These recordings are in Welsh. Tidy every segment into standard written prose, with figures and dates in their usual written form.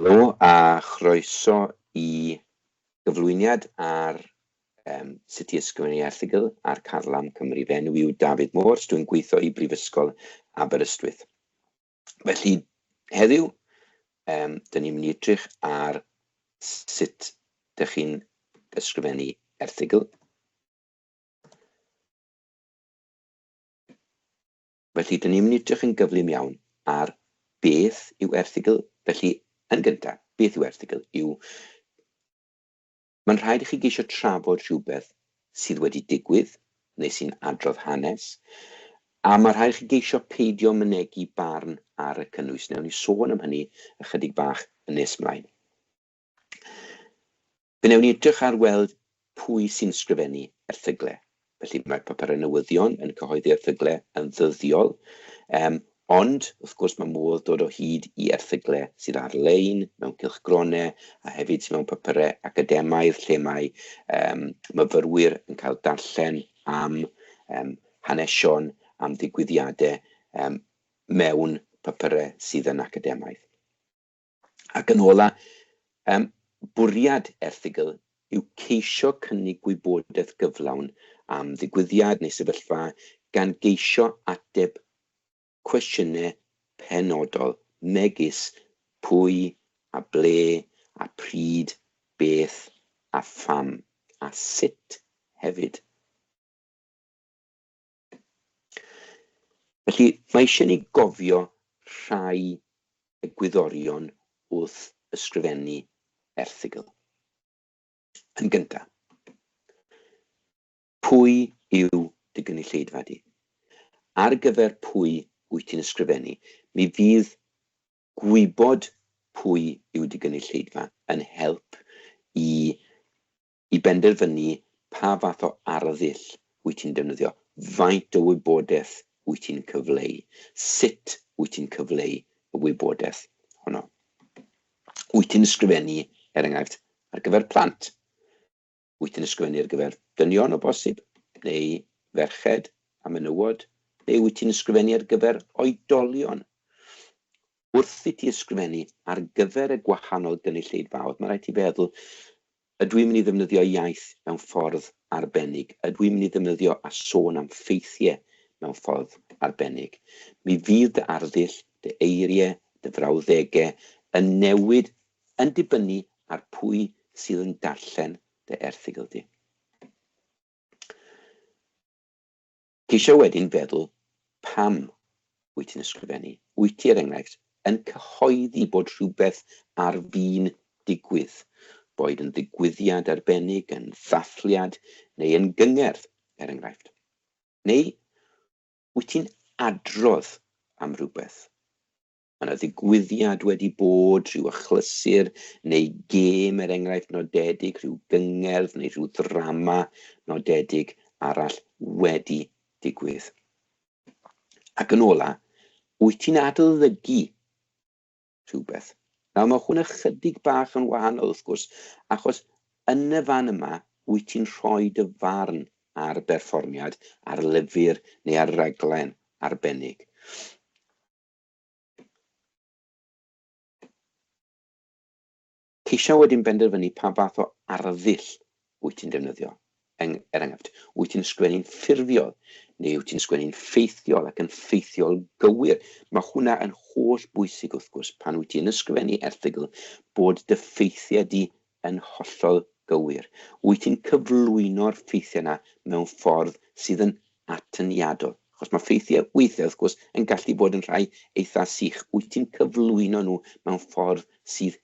Helo a chroeso i gyflwyniad ar um, sut i ysgrifennu erthygl ar Carlam Cymru. Fy enw yw Dafydd Moores, dwi'n gweithio i Brifysgol Aberystwyth. Felly, heddiw, um, dyn ni'n mynd i edrych ar sut dych chi'n ysgrifennu erthygl. Felly, dyn ni'n mynd i edrych yn gyflym iawn ar beth yw erthygl. Felly, yn gyntaf, beth yw erthygl? Yw mae'n rhaid i chi geisio trafod rhywbeth sydd wedi digwydd neu sy'n adrodd hanes, a mae rhaid i chi geisio peidio mynegi barn ar y cynnwys. Newn ni sôn am hynny ychydig bach yn nes ymlaen. Fe wnewn ni edrych ar weld pwy sy'n sgrifennu erthygle. Felly mae papurau newyddion yn cyhoeddi erthygle yn ddyddiol, um, ond wrth gwrs mae modd dod o hyd i erthygle sydd ar-lein, mewn cylchgronau, a hefyd sydd mewn papurau academaidd lle mae um, myfyrwyr yn cael darllen am um, hanesion, am ddigwyddiadau um, mewn papurau sydd yn academaidd. Ac yn ola, um, bwriad erthygl yw ceisio cynnig gwybodaeth gyflawn am ddigwyddiad neu sefyllfa gan geisio ateb cwestiynau penodol megis pwy a ble a pryd, beth a pham, a sut hefyd. Felly, mae eisiau ni gofio rhai egwyddorion wrth ysgrifennu erthygl. Yn gyntaf, pwy yw dy gynulleidfa di? Ar gyfer pwy wyt ti'n ysgrifennu? Mi fydd gwybod pwy yw dy gynulleidfa yn help i i benderfynu pa fath o arddull wyt ti'n defnyddio, faint o wybodaeth wyt ti'n cyfleu, sut wyt ti'n cyfleu y wybodaeth honno. Wyt ti'n ysgrifennu, er enghraifft, ar gyfer plant? Wyt ti'n ysgrifennu ar gyfer dynion o bosib, neu ferched a menywod, neu wyt ti'n ysgrifennu ar gyfer oedolion? Wrth i ti ysgrifennu ar gyfer y gwahanol gynulleidfaoedd, mae rhaid ti feddwl, ydw i'n mynd i ddefnyddio iaith mewn ffordd arbennig? Ydw i'n mynd i ddefnyddio a sôn am ffeithiau mewn ffordd arbennig? Mi fydd dy arddull, dy eiriau, dy frawddegau yn newid yn dibynnu ar pwy sydd yn darllen dy erthygl di. Ceisio wedyn feddwl pam wyt ti'n ysgrifennu. Wyt ti, er enghraifft, yn cyhoeddi bod rhywbeth ar fin digwydd, boed yn ddigwyddiad arbennig, yn ddathliad neu yn gyngerdd, er enghraifft. Neu wyt ti'n adrodd am rywbeth? Mae yna ddigwyddiad wedi bod, rhyw achlysur neu gêm er enghraifft nodedig, rhyw gyngerdd neu rhyw ddrama nodedig arall wedi digwydd. Ac yn ola, wyt ti'n adolygu rhywbeth? Nawr mae hwn ychydig bach yn wahanol wrth gwrs, achos yn y fan yma wyt ti'n rhoi dy farn ar berfformiad, ar lyfr neu ar raglen arbennig. Ceisio wedyn benderfynu pa fath o arddull wyt ti'n defnyddio. Eng, er enghraifft, wyt ti'n ysgrifennu'n ffurfiol neu wyt ti'n ysgrifennu'n ffeithiol ac yn ffeithiol gywir. Mae hwnna yn holl bwysig wrth gwrs pan wyt ti'n ysgrifennu erthygl bod dy ffeithiau di yn hollol gywir. Wyt ti'n cyflwyno'r ffeithiau yna mewn ffordd sydd yn atyniadol? Achos mae ffeithiau weithiau, wrth gwrs, yn gallu bod yn rhai eitha sych. Wyt ti'n cyflwyno nhw mewn ffordd sydd,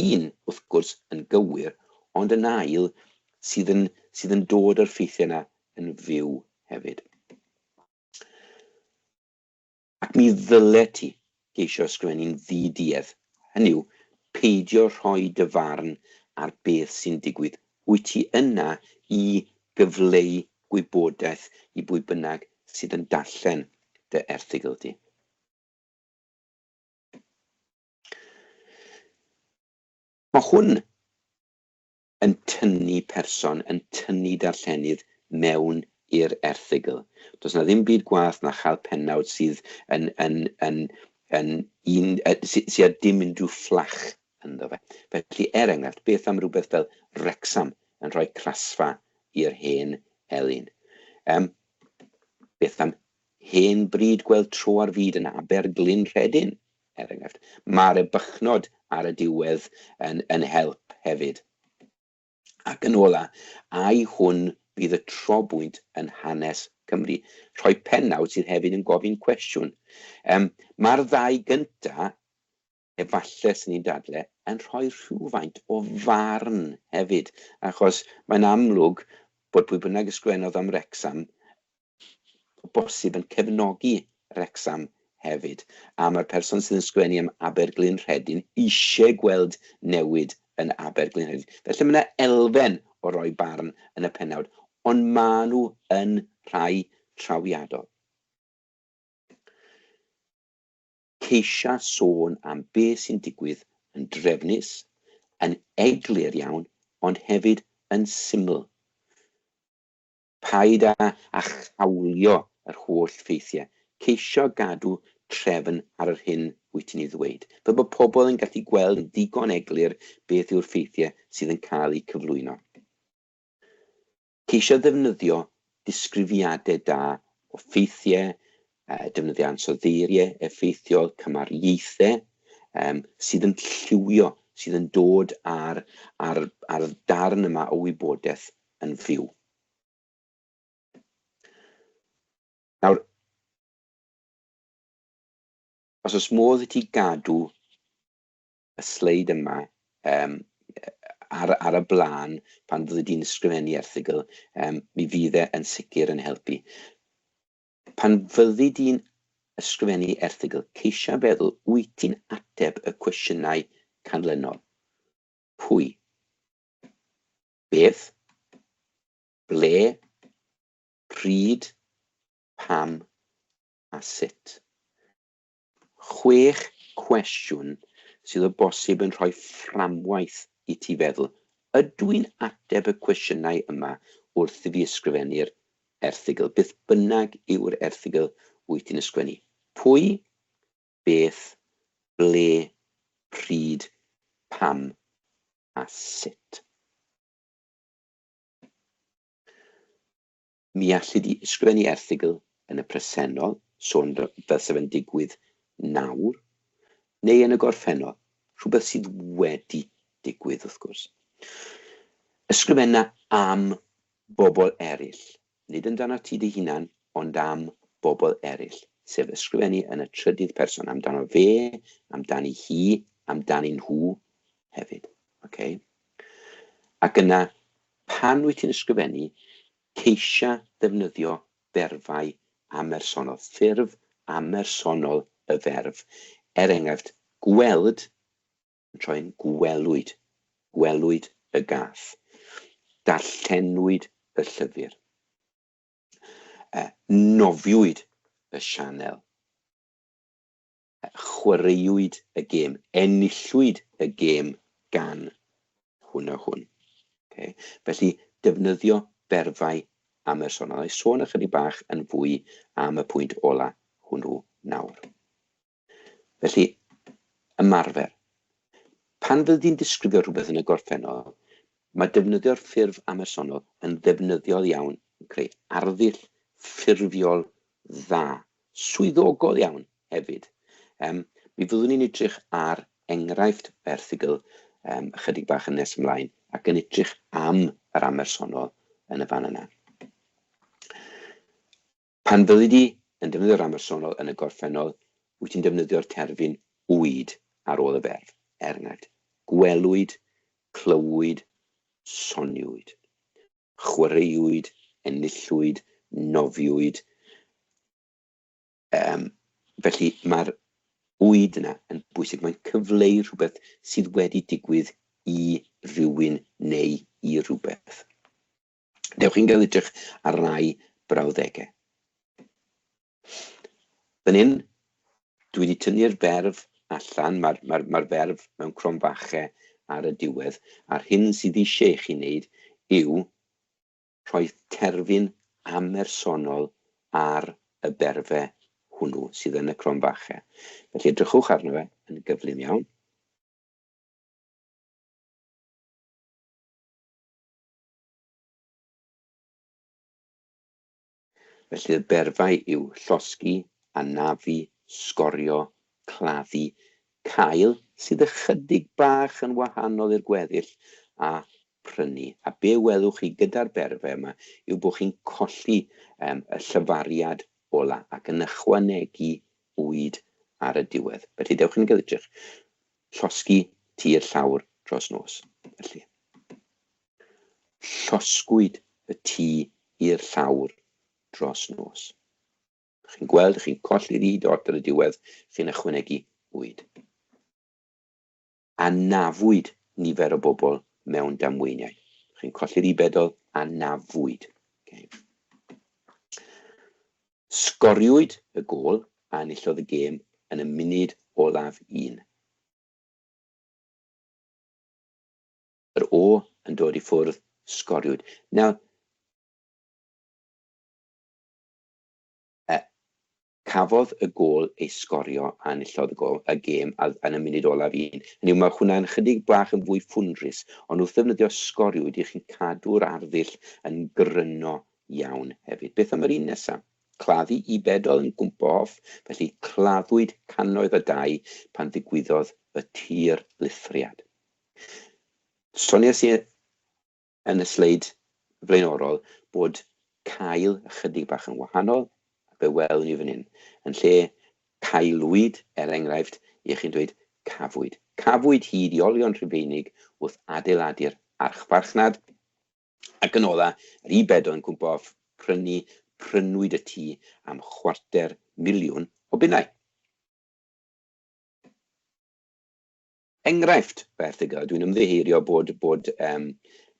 un, wrth gwrs, yn gywir, ond yn ail, sydd yn, sydd yn dod â'r ffeithiau yna yn fyw hefyd. Ac mi ddylet ti geisio ysgrifennu'n ddi-duedd, hynny yw, peidio rhoi dy farn ar beth sy'n digwydd. Wyt ti yna i gyfleu gwybodaeth i bwy bynnag sydd yn darllen dy erthygl di. Mae hwn yn tynnu person, yn tynnu darllenydd mewn i'r erthygl. Does 'na ddim byd gwaeth na chael pennawd sydd yn, yn, yn, yn un, sy, sy â dim unrhyw fflach ynddo fe. Felly, er enghraifft, beth am rhywbeth fel Wrecsam yn rhoi crasfa i'r hen elyn? Um, beth am hen bryd gweld tro ar fyd yn Aberglyn Rhedyn, er enghraifft? Mae'r ebychnod ar y diwedd yn, yn help hefyd. Ac yn ola, ai hwn fydd y trobwynt yn hanes Cymru? Rhoi pennawd sydd hefyd yn gofyn cwestiwn. Um, Mae'r ddau gynta, efallai sy'n ni'n dadle, yn rhoi rhywfaint o farn hefyd, achos mae'n amlwg bod pwy bynnag ysgrifennodd am Wrecsam o bosib yn cefnogi Wrecsam hefyd. A mae'r person sydd yn sgwennu am Aberglyn Rhedyn eisiau gweld newid yn Aberglyn Rhedyn. Felly mae yna elfen o roi barn yn y pennawd, ond maen nhw yn rhai trawiadol. Ceisia sôn am beth sy'n digwydd yn drefnus, yn eglur iawn, ond hefyd yn syml. Paid â â chawlio yr holl ffeithiau. Ceisio gadw trefn ar yr hyn wyt ti'n ei ddweud, fel bod pobl yn gallu gweld yn ddigon eglur beth yw'r ffeithiau sydd yn cael eu cyflwyno. Ceisio ddefnyddio disgrifiadau da o ffeithiau, defnyddio ansoddeiriau effeithiol, cymariaethau um, sydd yn lliwio, sydd yn dod ar, ar, ar darn yma o wybodaeth yn fyw. Nawr, os oes modd i ti gadw y sleid yma um, ar, ar y blaen pan fyddi di'n ysgrifennu erthygl, um, mi fydd e yn sicr yn helpu. Pan fyddi di'n ysgrifennu erthygl, ceisia feddwl, wyt ti'n ateb y cwestiynau canlynol? Pwy? Beth? Ble? Pryd? Pam? A sut? Chwech cwestiwn sydd o bosib yn rhoi fframwaith i ti feddwl, ydw i'n ateb y cwestiynau yma wrth i fi ysgrifennu'r erthygl, beth bynnag yw'r erthygl wyt ti'n ysgrifennu? Pwy? Beth? Ble? Pryd? Pam? A sut? Mi alli di ysgrifennu erthygl yn y presennol, sôn fel sef yn digwydd nawr, neu yn y gorffennol, rhywbeth sydd wedi digwydd wrth gwrs. Ysgrifenna am bobl eraill, nid amdano ti dy hunan, ond am bobl eraill, sef ysgrifennu yn y trydydd person, amdano fe, amdani hi, amdanyn nhw hefyd. Okay? Ac yna, pan wyt ti'n ysgrifennu, ceisia ddefnyddio berfau amhersonol, ffurf amhersonol y ferf. Er enghraifft, gweld yn troi'n gwelwyd, gwelwyd y gath. Darllenwyd y llyfr. Nofiwyd y sianel. Chwaraewyd y gêm, enillwyd y gêm gan hwn a hwn. Okay? Felly, defnyddio berfau amhersonol. I sôn ychydig bach yn fwy am y pwynt ola hwnnw nawr. Felly, ymarfer. Pan fyddi di'n disgrifio rhywbeth yn y gorffennol, mae defnyddio'r ffurf amhersonol yn ddefnyddiol iawn yn creu arddull ffurfiol dda, swyddogol iawn hefyd. Um, mi fyddwn ni'n edrych ar enghraifft erthygl um, ychydig bach yn nes ymlaen ac yn edrych am yr amhersonol yn y fan yna. Pan fyddi di yn defnyddio'r amhersonol yn y gorffennol, wyt ti'n defnyddio'r terfyn wyd ar ôl y ferf. Er enghraifft, gwelwyd, clywyd, soniwyd. Chwaraewyd, enillwyd, nofiwyd. Um, felly mae'r wyd yna yn bwysig. Mae'n cyfleu rhywbeth sydd wedi digwydd i rywun neu i rhywbeth. Dewch i'n gael edrych ar rai brawddegau. Fan hyn, dwi wedi tynnu'r ferf allan, mae'r mae, mae ferf mewn cromfachau ar y diwedd, a'r hyn sydd eisiau i chi wneud yw rhoi terfyn amhersonol ar y berfau hwnnw sydd yn y cromfachau. Felly edrychwch arno fe yn gyflym iawn. Felly y berfau yw llosgi, anafu, sgorio, claddu, cael, sydd ychydig bach yn wahanol i'r gweddill, a prynu. A be welwch chi gyda'r berfau yma yw bod chi'n colli um, y llyfariad ola ac yn ychwanegu wyd ar y diwedd. Felly dewch i'n gael edrych. Llosgi tir llawr dros nos. Felly, llosgwyd y tŷ i'r llawr dros nos. Chi'n gweld, chi'n colli'r i dot ar y diwedd, chi'n ychwanegu wyd. Anafwyd nifer o bobl mewn damweiniau. Chi'n colli'r i bedol, anafwyd. Okay. Sgoriwyd y gôl a enillodd y gêm yn y munud olaf un. Yr O yn dod i ffwrdd, sgoriwyd. Nawr, cafodd y gôl ei sgorio a enillodd y gôl, y gêm yn y munud olaf un. Hynny yw, mae hwnna'n chydig bach yn fwy ffwndrus, ond wrth ddefnyddio sgoriwyd, i chi'n cadw'r arddull yn gryno iawn hefyd. Beth am yr un nesaf? Claddu i bedol yn gwmpo off, felly claddwyd cannoedd o dai pan ddigwyddodd y tir lithriad. Soniais i yn y sleid flaenorol bod cael ychydig bach yn wahanol, a fe welwn ni fan hyn. Yn lle caelwyd, er enghraifft, i chi'n dweud cafwyd. Cafwyd hyd i olion Rhufeinig wrth adeiladu'r archfarchnad, ac yn ola, yr i bedol yn cwmpo off, prynu, prynwyd y tŷ am 250,000 o bunnau. Enghraifft o erthygl, dwi'n ymddiheurio bod, bod, um,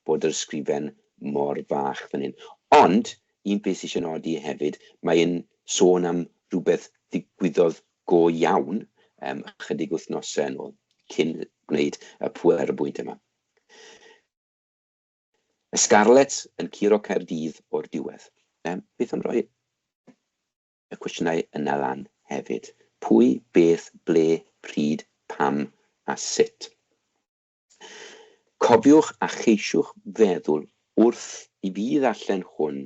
bod yr ysgrifen mor fach fan hyn. Ond, un peth sydd eisiau nodi hefyd, mae'n sôn am rhywbeth ddigwyddodd go iawn um, ychydig wythnosau yn ôl, cyn gwneud y pwer-bwynt yma. Y Scarlets yn curo Caerdydd o'r diwedd. Um, beth am roi y cwestiynau yna lan hefyd. Pwy, beth, ble, pryd, pam a sut. Cofiwch a cheisiwch feddwl wrth i fi ddarllen hwn,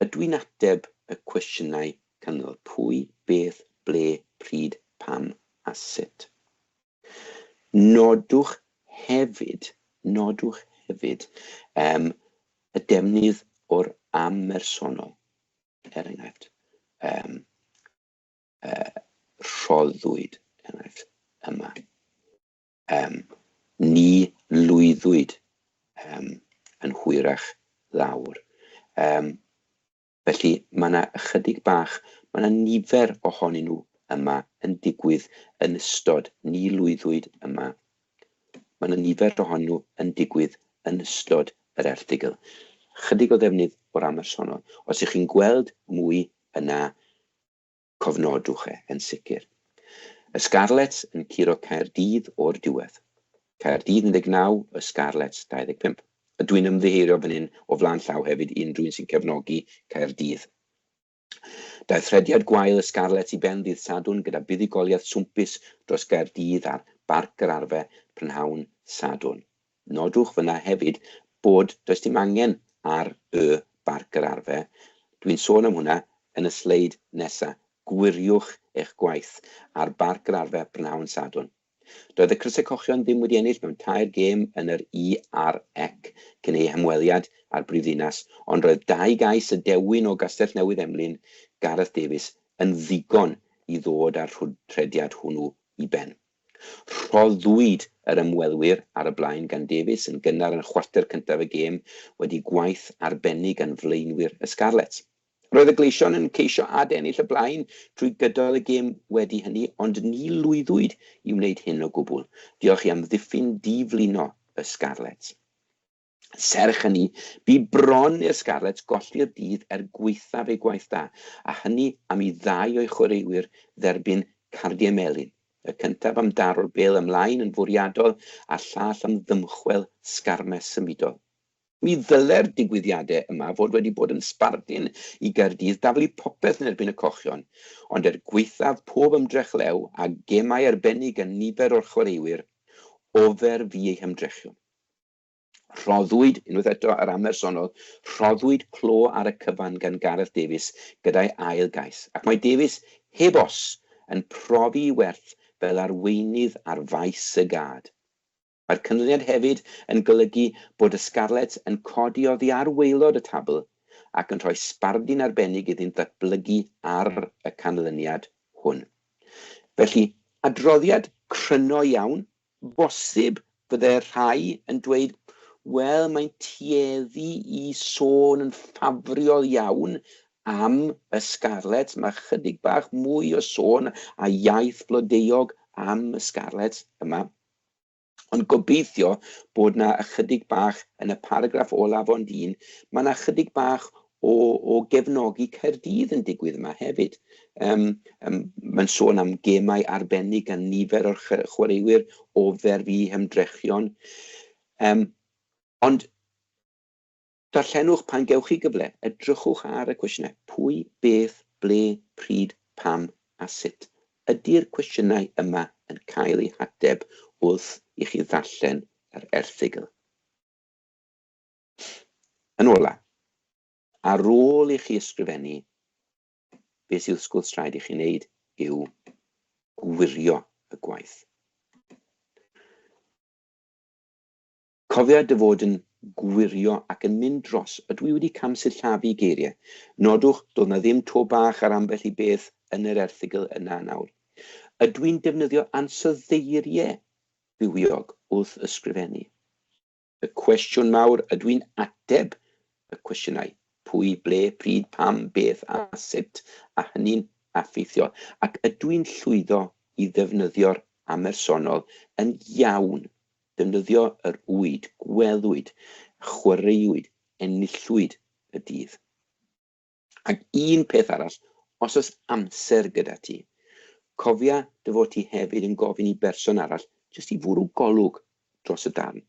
ydw i'n ateb y cwestiynau canlynol? Pwy, beth, ble, pryd, pam a sut. Nodwch hefyd, nodwch hefyd um, y defnydd o'r amhersonol. Er enghraifft, um, rhoddwyd, er enghraifft, yma. Um, ni lwyddwyd um, yn hwyrach lawr. Um, felly mae yna ychydig bach, mae yna nifer ohonyn nhw yma yn digwydd yn ystod, ni lwyddwyd yma. Mae yna nifer ohonyn nhw yn digwydd yn ystod yr erthygl. Chydig o ddefnydd o'r amhersonol. Os ych chi'n gweld mwy yna, cofnodwch e yn sicr. Y Scarlets yn curo Caerdydd o'r diwedd. Caerdydd 19, y Scarlets 25. Ydw i'n ymddiheurio fan hyn o flaen llaw hefyd i unrhyw un sy'n cefnogi Caerdydd. Daeth rhediad gwael y Scarlets i ben ddydd Sadwrn gyda buddugoliaeth swmpus dros Gaerdydd ar Barc yr Arfe prynhawn Sadwrn. Nodwch fyna hefyd bod does dim angen ar y Barc yr Arfe. Dwi'n sôn am hwnna yn y sleid nesa. Gwiriwch eich gwaith ar Barc yr Arfe prynhawn Sadwrn. Doedd y Crysau Cochion ddim wedi ennill mewn tair gêm yn yr ERC cyn eu hymweliad â'r brifddinas, ond roedd dau gais y dewin o Gastell Newydd Emlyn, Gareth Davies, yn ddigon i ddod â'r rhediad hwnnw i ben. Rhoddwyd yr ymwelwyr ar y blaen gan Davies yn gynnar yn chwarter cyntaf y gêm wedi gwaith arbennig gan flaenwyr y Scarlets. Roedd y Gleision yn ceisio adennill y blaen trwy gydol y gêm wedi hynny, ond ni lwyddwyd i wneud hyn o gwbl, diolch i amddiffyn diflino y Scarlets. Serch hynny, bu bron i'r Scarlets golli'r dydd er gwaethaf eu gwaith da, a hynny am i ddau o'i chwaraewyr dderbyn cardiau melyn, y cyntaf am daro'r bêl ymlaen yn fwriadol a'r llall am ddymchwel sgarmes symudol. Mi ddyle'r digwyddiadau yma fod wedi bod yn sbardun i Gaerdydd daflu popeth yn erbyn y cochion, ond er gwaethaf pob ymdrech lew a gemau arbennig gan nifer o'r chwaraewyr, ofer fu eu hymdrechion. Rhoddwyd, unwaith eto yr amhersonol, rhoddwyd clo ar y cyfan gan Gareth Davies gyda'i ail gais, ac mae Davies, heb os, yn profi'i werth fel arweinydd ar faes y gad. Mae'r canlyniad hefyd yn golygu bod y Scarlets yn codi oddi ar waelod y tabl ac yn rhoi sbardun arbennig iddynt ddatblygu ar y canlyniad hwn. Felly, adroddiad cryno iawn, bosib fydde rhai yn dweud, wel, mae'n tueddu i sôn yn ffafriol iawn am y Scarlets, mae chydig bach mwy o sôn a iaith flodeuog am y Scarlets yma. Ond gobeithio bod 'na ychydig bach yn y paragraff olaf ond un, mae 'na ychydig bach o, o gefnogi Caerdydd yn digwydd yma hefyd. Um, um, mae'n sôn am gemau arbennig gan nifer o'r chwaraewyr ofer fi hymdrechion. Um, ond darllenwch pan gewch chi gyfle, edrychwch ar y cwestiynau. Pwy, beth, ble, pryd, pam a sut. Ydy'r cwestiynau yma yn cael eu hateb wrth i chi ddarllen yr erthygl? Yn ola, ar ôl i chi ysgrifennu, beth sydd wrth gwrs rhaid i chi wneud yw gwirio y gwaith. Cofia dy fod yn gwirio ac yn mynd dros, ydw i wedi camsillafu geiriau? Nodwch, doedd na ddim to bach ar ambell i beth yn yr erthygl yna nawr. Ydw i'n defnyddio ansoddeiriau bywiog wrth ysgrifennu? Y cwestiwn mawr, ydw i'n ateb y cwestiynau pwy, ble, pryd, pam, beth a sut, a hynny'n affeithiol? Ac ydw i'n llwyddo i ddefnyddio'r amhersonol yn iawn, defnyddio yr wyd, gwelwyd, chwaraewyd, enillwyd y dydd? Ac un peth arall, os oes amser gyda ti, cofia dy fod ti hefyd yn gofyn i berson arall jyst i fwrw golwg dros y darn.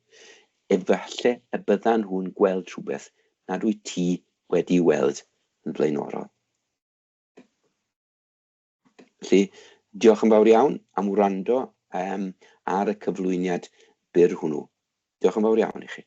Efallai y byddan nhw'n gweld rhywbeth nad wyt ti wedi'i weld yn flaenorol. Felly, diolch yn fawr iawn am wrando um, ar y cyflwyniad byr hwnnw. Diolch yn fawr iawn i chi.